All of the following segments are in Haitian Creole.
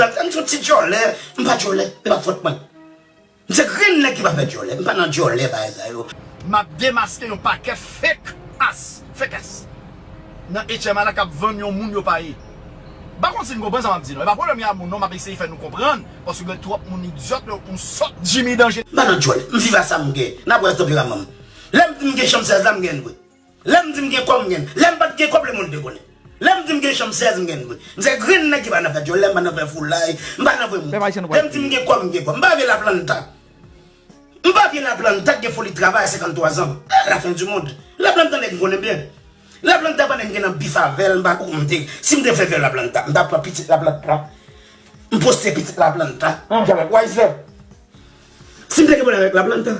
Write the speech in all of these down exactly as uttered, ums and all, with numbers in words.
Sa m se yon ti djòlè, m pa djòlè, e pa fòt mwen. M se grenn nèg ki pa fè djòlè, m pa nan djòlè bagay sa yo. M ap demaske yon pakèt fake ass, fake ass. Nan H M A la k ap vann yon moun yo pa ye. M pa konn si n konprann sa m ap di non. E pa pwoblèm y a moun non, m ap eseye fè nou konprann, paske gen twòp moun idyòt, yo, yon sòt Jimmy Danje. M pa nan djòlè, m viv a sa m gen. N ap wè tanperaman m. Lè m di m gen chanm sèz la, m gen vre. Lè m di m gen kòb, m gen. Lè m pa t gen kòb, lemonn te konnen. Lè m di m gen chanm sèz, m gen vre. M se grenn nèg ki pa nan fè djòlè, m pa nan fè foulay, m pa nan fè moun. Lè m di m gen kòb, m gen kòb. M pa vye Laplanta. M pa vye Laplanta ki gen foli travay a senkanntwa zan. Eh, la fin du monde. Laplanta nèg m konnen byen. Laplanta pa nèg m gen nan bif avè l, m pa konte. Si m te fè vye Laplanta, m ta pran pitit Laplanta. M poste pitit Laplanta. An jan avèk Wiser. Si m te gen pwoblèm avèk Laplanta,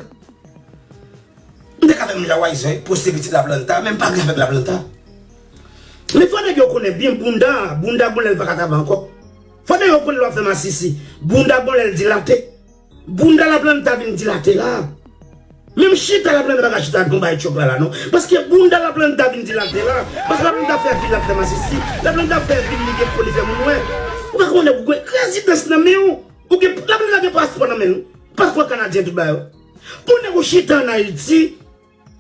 m te ka fè menm jan Wiser, poste pitit Laplanta, men m pa gen avèk Laplanta. Men fò nèg yo konnen byen bounda, bounda gon lè l pa ka travay ankò. Fò nèg yo konnen lè w ap fè masisi, bounda gon lè l dilate. Bounda Laplanta vin dilate la. Menm chita Laplanta pa ka chita nan bay tchòk la la non. Paske bounda Laplanta vin dilate la. Paske Laplanta fè vi l ap fè masisi. Laplanta fè vi l li gen foli fè moun wè. Ou pa konnen ou gen rezidans nan men w. Ou gen, Laplanta gen paspò nan men l. Paspò kanadyen tout bagay yo. Pou nèg ou chita ann Ayiti,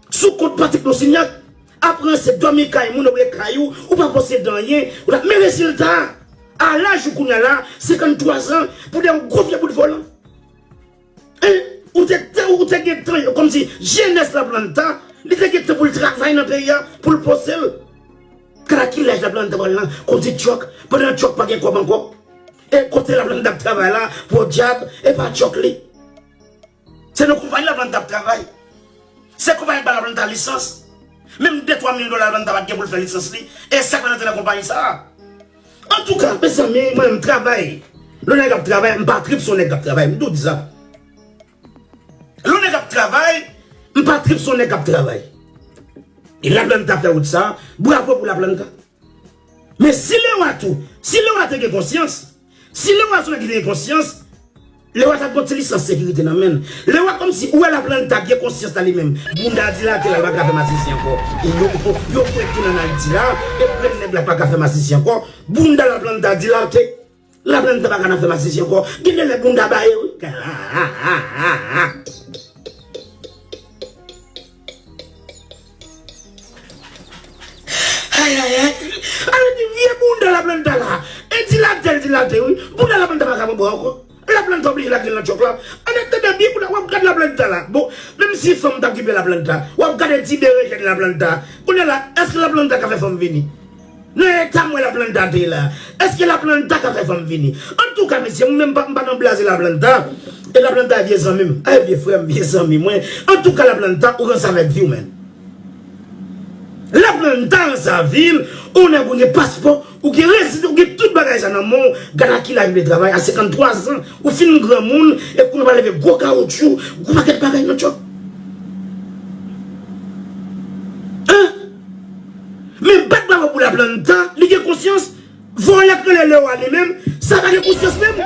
sou kont Patrick Monsignac, ap ranse dòmi kay moun, oubyen kay ou, ou pa posede anyen, ou la, men rezilta a, a laj ou kounye a la, senkanntwa zan, pou de yon gwo vye bout vòlò. E, ou te, te, ou te gen tan, kòmsi, jenès Laplanta, li te gen tan pou l travay nan peyi a, pou l poze l. Gad a ki laj Laplanta pral nan, kòmsi tchòk, pandan tchòk pa gen kòb ankò. E kote Laplanta ap travay la, podyab, e pa tchòk li. Se nan konpayi Laplanta ap travay. Se konpayi k ba Laplanta lisans. Menm de twa mil dola Laplanta pa t gen pou l fè lisans li. E sa k fè l antre nan konpayi sa a. Antouka, mezanmi, mwen menm travay. Lè yon nèg ap travay, m pa trip sou yon nèg k ap travay. M tou di sa. Lè yon nèg ap travay, m pa trip sou yon nèg k ap travay. E Laplanta fè wout sa a, bravo pou Laplanta. Men si Lewa tou, si Lewa te gen konsyans, si Lewa se yon nèg ki te gen konsyans, Lewa t ap gon ti lisans sekirite nan men l. Lewa kòmsi ou wè Laplanta gen konsyans nan li menm. Bounda dilate la, l pa ka fè masisi ankò. E yo, yo, yo kwè tounen ann Ayiti la, e grenn nèg la pa ka fè masisi ankò. Bounda Laplanta dilate. Laplanta pa ka nan fè masisi ankò. Gen de lè bounda baye wi. Ay, ay, ay. Ala di vye bounda Laplanta la. E dilate l dilate wi. Bounda Laplanta pa ka pran bwa ankò. Laplanta oblije lage l nan tchòk la. An ap tande byen kounye a, w ap gad Laplanta la. Bon, menm si fanm t ap kipe Laplanta, w ap gade ti berejèn Laplanta. Kounye a la, èske Laplanta ka fè fanm vini? Nan eta m wè Laplanta te la, èske Laplanta ka fè fanm vini? Antouka, mesye, mwen menm m pa, m pa nan blaze Laplanta. E Laplanta vye zanmi m. Ay, vye frè m, vye zanmi mwen. Antouka, Laplanta, ou ranse avèk vi w, menn. Laplanta ranse avèk vi l, ou nèg ou gen paspò, ou gen rezidans, ou gen tout bagay sa nan men w. Gad a ki laj ou te travay, a senkanntwa zan, ou fin granmoun, e kounye a w ap leve gwo kawotchou, gwo pakèt bagay nan tchòk. Hein? Men bat bravo pou Laplanta, li gen konsyans. Vòlè k rele Lewa li menm, sa pa gen konsyans menm.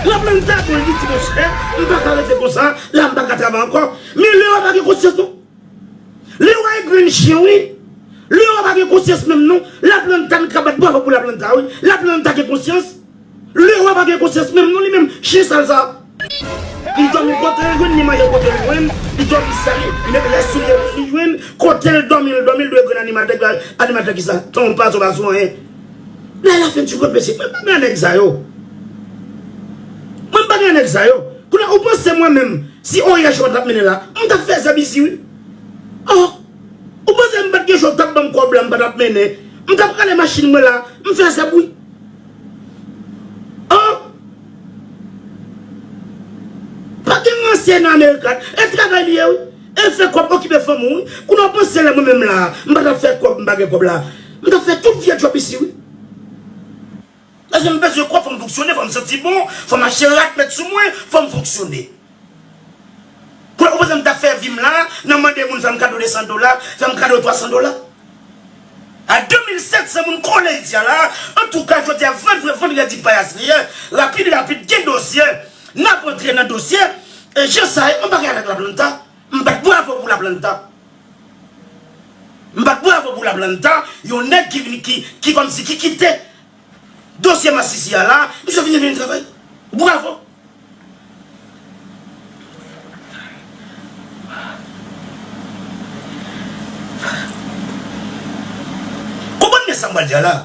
Laplanta bon, li di monchè, m pa ka rete konsa, la m pa ka travay ankò. Men Lewa pa gen konsyans non. Lewa e grenn chen wi. Lewa pa gen konsyans menm non. Laplanta, n ka bat bravo pou Laplanta wi. Laplanta gen konsyans. Lewa pa gen konsyans menm non li menm, chen sal sa. Li dòmi kote l jwenn, li manje kote l jwenn, li dòmi sa, li, li met lè soulye li jwenn, kote l dòmi, l dòmi, l dwe grenn animatè, animatè kisa? Tan w pa sou pa sou anyen. Nan la fin ti kout mesye, mwen pa gen nèg sa yo. Mwen pa gen nèg sa yo. Kounye a, ou panse mwen menm, si O Y H yo pa t ap mennen la, m t ap fè zèb isi wi. Oh! Ou panse m pa t gen chòf t ap ban m kòb la, m pa t ap mennen? M t ap rale machin mwen la, m fè zèb wi. Oh! Pa gen ransè nan America, e travay li ye wi. E fè kòb okipe fanmi w wi. Kounye a w panse lè mwen menm la, m pa t ap fè kòb, m pa gen kòb la. M t ap fè tout vye djòb isi wi. Paske m bezwen kòb, fò m fonksyone, fò m santi bon, fò m achte rad met sou mwen, fò m fonksyone. Kounye a w panse m t ap fè vi m la, nan mande moun fè m kado de san dola, fè m kado twa san dola. A de mil sèt san moun kole isi a la. Antouka, jodi a, vandredi, vandredi payas li ye. Rapid, rapid, gen dosye. N ap antre nan dosye. E jan sa ye, mwen pa gen avèk Laplanta. M bat bravo pou Laplanta. M bat bravo pou Laplanta. Yon nèg ki vin, ki, ki kòmsi, ki kite dosye masisi a la, misye vin vin travay. Bravo. Konprann byen sa m pral di a la.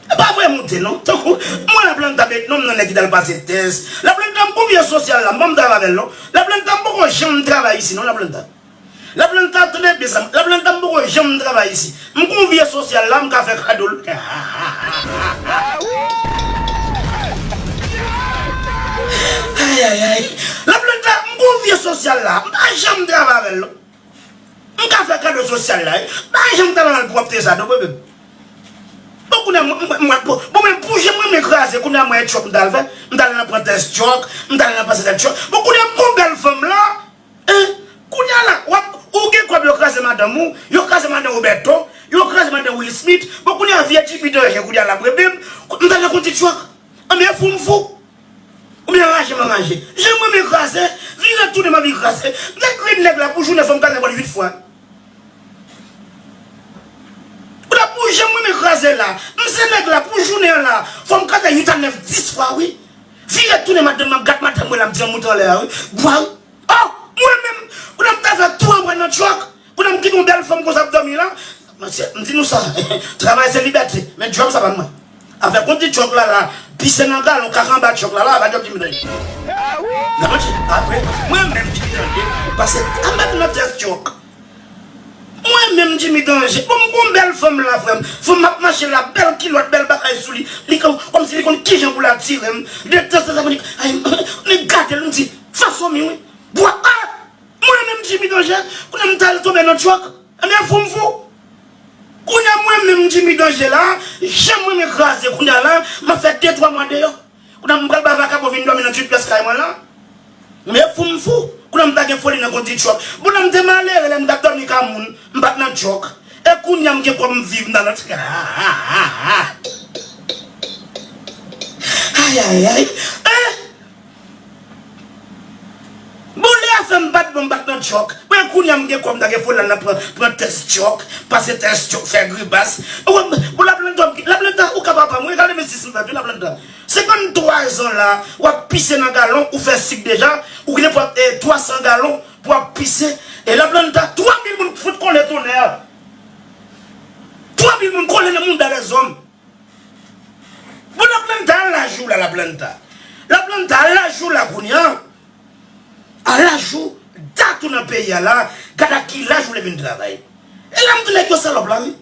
E pa vre moute non. Tankou mwen Laplanta met non m nan nèg ki t al pase tès. Laplanta m gon vye sosyal la, m pa m travay avè l non. Laplanta m poko janm travay isi non Laplanta. Laplanta tande byen sa. Laplanta m poko janm travay isi. M gon vye sosyal la, m ka fè kado l. Ayayay. Laplanta m gon vye sosyal la, m pa janm travay avè l non. M ka fè kado sosyal la wi. M pa janm travay nan pwòpte sa non bebe. Bon kounye a mwen mwen mwen bon mwen pou jan mwen renmen kraze kounye a mwen e tchòk m t al fè. M t al nan pran tès tchòk. M t al nan pase tès tchòk. Bon kounye a m gon bèl fanm la. Hein? Kounye a la w ap ou gen kòb yo kraze madanm ou. Yo kraze madan Roberto. Yo kraze madan Will Smith. Bon kounye a vye Jimmy Danje kounye a l ap rele m. M t al nan konti tchòk. Anben fou m fou. Oubyen anraje m anraje. Jan mwen renmen kraze, vire tounen m anvi kraze. M te kri nèg la pou jounen fò m kraze bòl uit fwa. Ou la pou jan mwen renmen kraze la. M se nèg la pou jounen an la. Fò m kraze uit a nèf dis fwa wi. Vire tounen madanm nan gat madanm mwen la m di an moute anlè a wi. Bwa wi. Oh! Mwen menm, ou la m ta fè tou an mwen nan tchòk. Kounye a m kite yon bèl fanm konsa ap dòmi la. Mesye, m di nou sa, travay se libète, men djòb sa pa mwen. Afè konti tchòk la la, pise nan galon, kaka anba tchòk la la, pa djòb Jimmy Danje. Nan manti, apre, mwen menm Jimmy Danje, pase anba nan tès tchòk. Mwen menm Jimmy Danje, bon m gon bèl fanm la frè m, fanm ap mache la, bèl kilòt, bèl bagay sou li, li kon, kòmsi li konn kijan pou l atire m, de tan sa sa pou li, ay, li gade l, m di, fason mi wi, bwa a! Mwen menm Jimmy Danje, kounye a m t al tonbe nan tchòk. Ebyen fou m fou. Kounye a mwen menm Jimmy Danje la, jan mwen renmen kraze kounye a la, m ap fè de twa mwa deyò. Kounye a m pral ba vakabon vin dòmi nan ti pyès kay mwen la. Men fou m fou. Kounye a m ta gen foli nan konti tchòk. Bon lè m te malere, lè m t ap dòmi ka moun, m pa t nan tchòk. E kounye a m gen kòb m viv m nan lòt. Ayayay. Eh! Bon lè afè m pa t bon m pa t nan tchòk. Mwen kounye a m gen kòb m ta gen foli al nan pran pran tès tchòk, pase tès tchòk, fè gribas. Bon Laplanta, Laplanta ou ka papa mwen, gade men sis m fè tou Laplanta. Senkanntwa zan la, w ap pise nan galon, ou fè sik deja, ou gen nenpòt twa san galon pou w ap pise. E Laplanta, twa mil moun fout kole tonè. Twa mil moun kole nan mouda lèzòm. Bon Laplanta a laj ou la Laplanta. Laplanta a laj ou la kounye a. A laj ou dat ou nan peyi a la. Gad ak ki laj ou vle vin travay. E la m di nèg yo salòp la wi.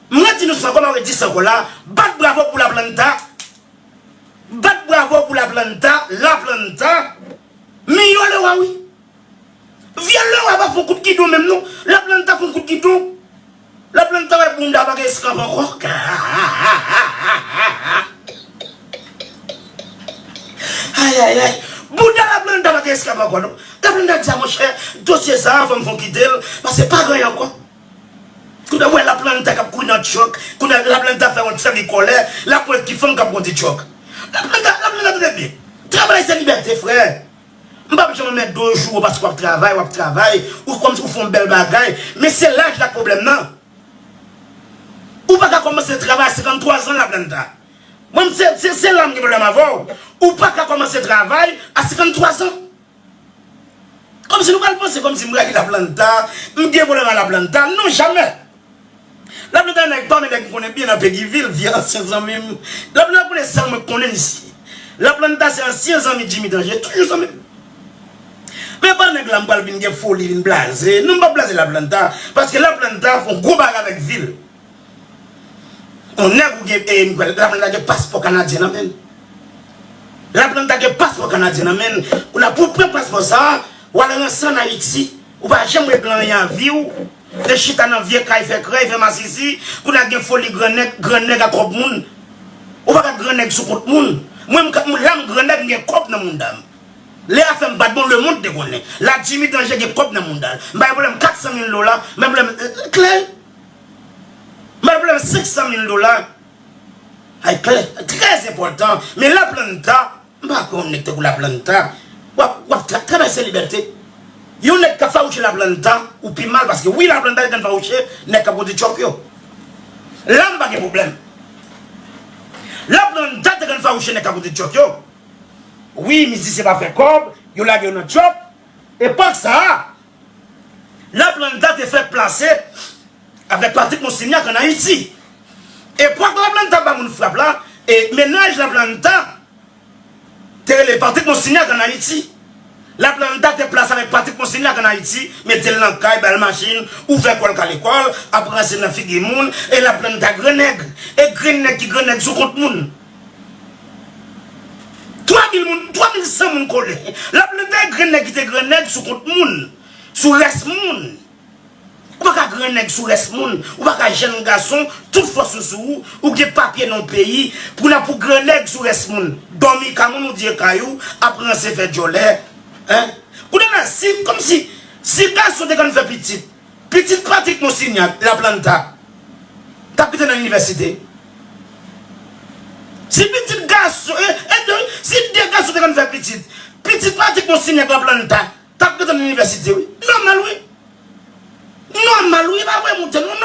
M redi nou sa ankò m ap redi sa ankò la. Bat bravo pou Laplanta. Bat bravo pou Laplanta. Laplanta. Miyò lewa wi. Vye lewa pa fon kout gidon menm non. Laplanta fon kout gidon. Laplanta wè bounda pa gen eskanp ankò. Ayayay. Bounda Laplanta pa gen eskanp ankò non. Laplanta di a monchè, dosye sa a fò m fon kite l, paske pa gen anyen ankò. Kounye a wè Laplanta k ap kouri nan tchòk, kounye a Laplanta fè yon sèvi kòlè, l ap wè ki fanm k ap kondi tchòk. Laplanta, Laplanta tande byen. Travay se libète frè. M p ap janm mèt do jou paske w ap travay, w ap travay, ou kòmsi ou fè yon bèl bagay. Men se laj la k pwoblèm nan. Ou pa ka kòmanse travay a senkanntwa zan Laplanta. Mwen se, se, se la m gen pwoblèm avè w. Ou pa ka kòmanse travay a senkanntwa zan. Kòmsi nou pral panse kòmsi m rayi Laplanta, m gen pwoblèm a Laplanta. Non, jamè. Laplanta nèg pami nèg m konnen byen nan Pegivil, vye ansyen zanmi m. Laplanta konnen sèl mwen k konnen l isi. Laplanta se ansyen zanmi Jimmy Danje, toujou zanmi m. Men pa nèg la m pral vin gen foli, vin blaze. Non, m p ap blaze Laplanta, paske Laplanta fè yon gwo bagay avèk vi l. Yon nèg ou gen, e, m kwè, Laplanta gen paspò kanadyen nan men l. Laplanta gen paspò kanadyen nan men l. Kounye a pou w pran paspò sa a, w al ranse ann Ayiti. Ou pa janm regle anyen a vi w. Te chita nan vye kay fè krèy, fè masisi. Kounye a gen foli grannèg, grannèg a kòb moun. Ou pa ka grannèg sou kont moun. Mwen, m ka, m, la m grannèg, m gen kòb nan mounda m. Lè afè m pa t bon, lemonn te konnen. La Jimmy Danje gen kòb nan mounda l. M pa gen pwoblèm kat san mil dola, m pa gen pwoblèm, e, e, klè. M pa gen pwoblèm senk san mil dola. Ay klè, trè enpòtan. Men Laplanta, m pa kwè yon nèg tankou Laplanta. W ap, w ap tra-, travay se libète. Yon nèg k ap fawouche Laplanta, ou pi mal, paske wi Laplanta gentan fawouche nèg k ap kondi tchòk yo. La m pa gen pwoblèm. Laplanta te konn fawouche nèg k ap kote djòb yo. Wi, mizisyen pa fè kòb, yo lage yo nan djòb. Epòk sa a, Laplanta te fèk plase avèk Patrick Monsignac ann Ayiti. Epòk Laplanta ba moun frap la, e mennaj Laplanta te rele Patrick Monsignac ann Ayiti. Laplanta te plase avèk Patrick Monsignac ann Ayiti, mete l nan kay, ba l machin, ouvè kò l k al lekòl, ap ranse nan figi moun, e Laplanta grannèg. E grannèg ki grannèg sou kont moun. Twa mil moun, twa mil san moun kole. Laplanta e grannèg ki te grannèg sou kont moun, sou rès moun. Ou pa ka grannèg sou rès moun. Ou pa ka jèn gason, tout fòs ou sou ou, ou gen papye nan yon peyi, pou nan pou grannèg sou rès moun. Dòmi ka moun ou di e kay ou, ap ranse fè djòlè. Hein? Kounye a la, si, kòmsi, si gason te konn fè pitit, pitit Patrick Monsignac, Laplanta, t ap kite nan inivèsite. Si pitit gason, e, e, si de gason te konn fè pitit, pitit Patrick Monsignac, Laplanta, t ap kite nan inivèsite, wi. Nòmal, wi. Nòmal, wi, pa vre, monchè, non,